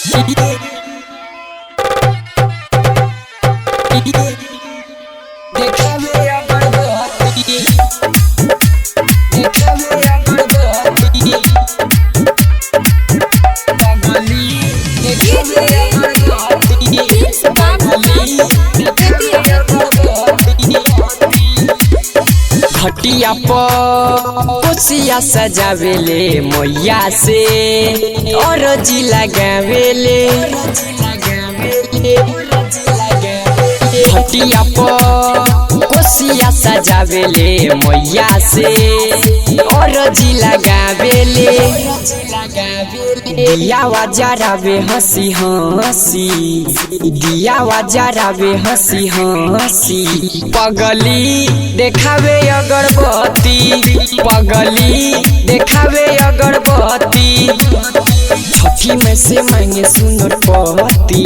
देखावे अगरबत्ती, देखावे अगरबत्ती, पगली देखावे अगरबत्ती, पगली देखावे अगरबत्ती। घटिया पर कोसिया सजावेले मैया से अरजी लगावेले। घटिया पर कोसिया सजावेले मैया से अरजी लगावेले। दियावा जरावे हंसी हंसी, दियावा जरावे हंसी हंसी। पगली देखावे अगरबत्ती, पगली देखावे अगरबत्ती। छठी में से मांगे सुनर पति,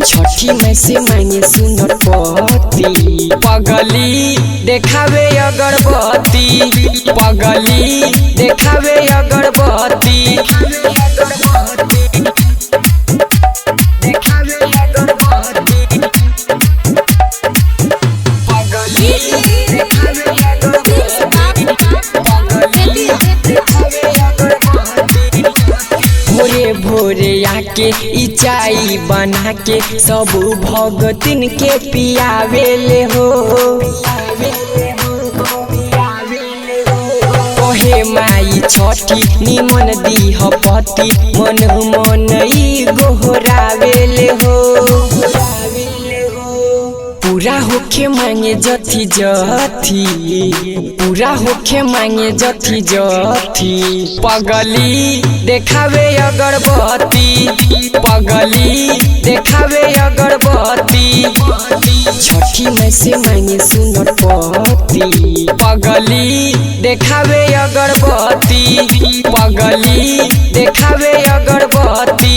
छठी में से मांगे सुनर पति। पगली देखावे अगरबत्ती, पगली देखावे अगरबत्ती। देखावे अगरबत्ती, पगली देखावे अगरबत्ती, पगली देखावे अगरबत्ती। भोरे भोरे आके इचाई बना के सब भगतिन के पियावेले हो। कहे माई छठी निमन दीह पति, मन मन ई गोहरावेले हो। पूरा होखे मांगे जथी जथी, पूरा होखे मांगे जथी जथी। पगली देखावे अगरबत्ती, पगली देखावे अगरबत्ती। छठी में से मांगे सुनर पति, पगली देखावे अगरबत्ती, पगली देखावे अगरबत्ती।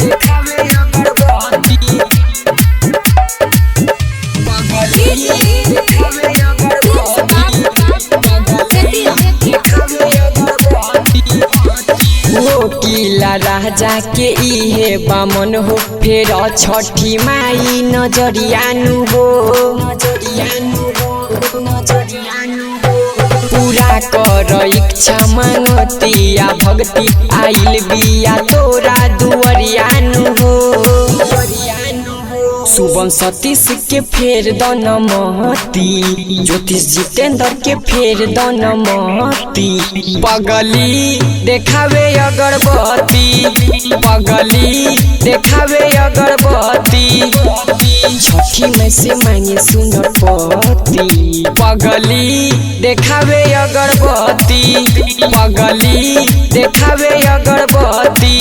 देखावे अगरबत्ती, पगली देखावे अगरबत्ती, पगली देखावे अगरबत्ती। किला राजा के इहे बामन हो, फेर छठी माई नजरियानु हो। पूरा कर इच्छा मांगतिया भक्ति, आइल बिया तोरा दुअरियानु हो। शुभम सतीश के फेर दनमती, ज्योतिष जितेंद्र के फेर दनमती। पगली देखावे अगरबत्ती, पगली देखावे अगरबत्ती। छठी में से मांगे सुनर पति, पगली देखावे अगरबत्ती, पगली देखावे अगरबत्ती।